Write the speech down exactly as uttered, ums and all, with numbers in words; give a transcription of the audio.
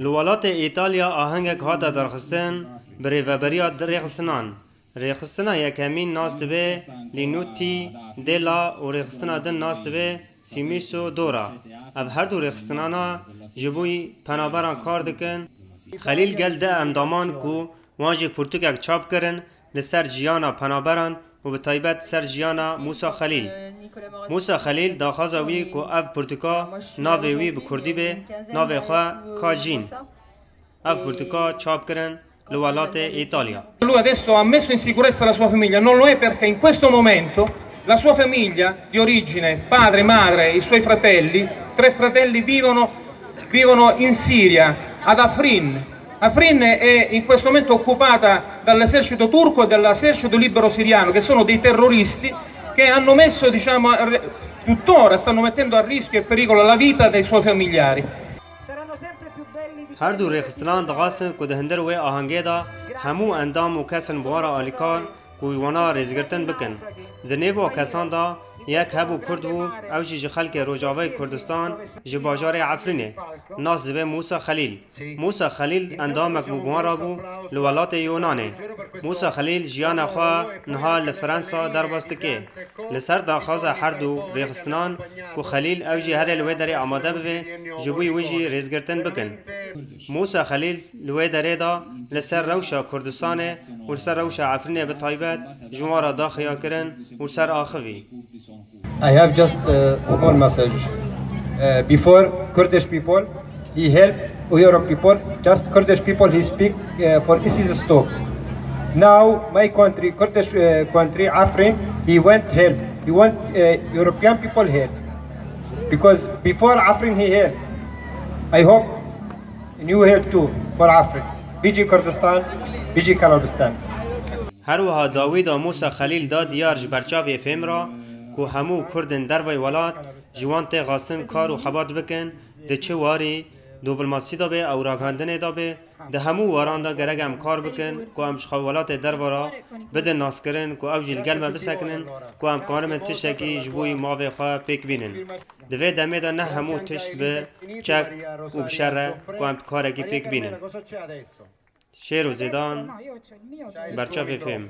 Li welatê Îtalya ahengek hate derxistin bi rêveberiya di rêxistinan. Rêxistina yekemîn nas dibe Linutî Dela û rêxistina din nas dibe Simiso Dora. Ev her du rêxistinana ji bo penaberan kar dikin. Xelîl gel de endaman ku wan jî pirtûkek çap kirin li ser jiyana penaberan û bi taybet ser jiyana Mûsa Xelîl. Mûsa Xelîl daxwaza wî ku ev pirtûka navê wî bi kurdî be, navê xwe Kajîn. Ev pirtûka çap kirin li welatê Îtalya. Lui adesso ha messo in sicurezza la sua famiglia, non lo è perché in questo momento la sua famiglia di origine, padre, madre, i suoi fratelli, tre fratelli vivono, vivono in Siria, ad Afrin. Afrin è in questo momento occupata dall'esercito turco e dall'esercito libero siriano, che sono dei terroristi che hanno messo, diciamo, a re- tuttora stanno mettendo a rischio e pericolo la vita dei suoi familiari. Her du rêxistinan dixwastin ku di hundir wê ahengê de hemû endam û kesên bi wan re alîkar ku wana rêzgirtin bikin. Di nêva kesan de yek hebû Kurd bû, ew jî ji xelkê Rojavayê Kurdistan ji bajarê Efrînê. Nas dibe Mûsa Xelîl. Mûsa Xelîl endamek bû bi wan re bû li welatê Yunanê. Mûsa Xelîl jiyana xwe niha li Fransa derbas dike. Li ser daxwaza her du rêxistinan ku Xelîl ew jî herê li wê derê amade bibe, ji bo wî jî rêzgirtin bikin. Mûsa Xelîl li wê derê de li ser rewşa Kurdistanê û li ser rewşa Efrînê bi taybet ji wan re da xiyakirin û ser axivî. I have just a small message. Uh, before, Kurdish people, he helped Europe people, just Kurdish people he speak uh, for ISIS stop. Now my country, Kurdish uh, country, Afrin, he went help. He want uh, European people help. Because before Afrin he help. I hope and you help too for Afrin. Biji Kurdistan, Biji Karabistan. Her wiha dawî da Mûsa Xelîl da diyar ji berçavê fêm re ku hemû Kurdên derveyî welat ji wan tê xwestin kar û xebat bikin, di çi warî, dîplomasî de be ew ragihandinê de be, di hemû waran de gerek em kar bikin ku em ji xwe welatê derve re bidin naskirin ku ew jî li gel me bisekinin ku em karibin tiştekî ji bo mavê xwe pêk bînin. Di vê demê de ne hemû tişt bi çek û bi şer e ku em karekî pêk bînin. Şêro Zêdan, Berçavê Fêm.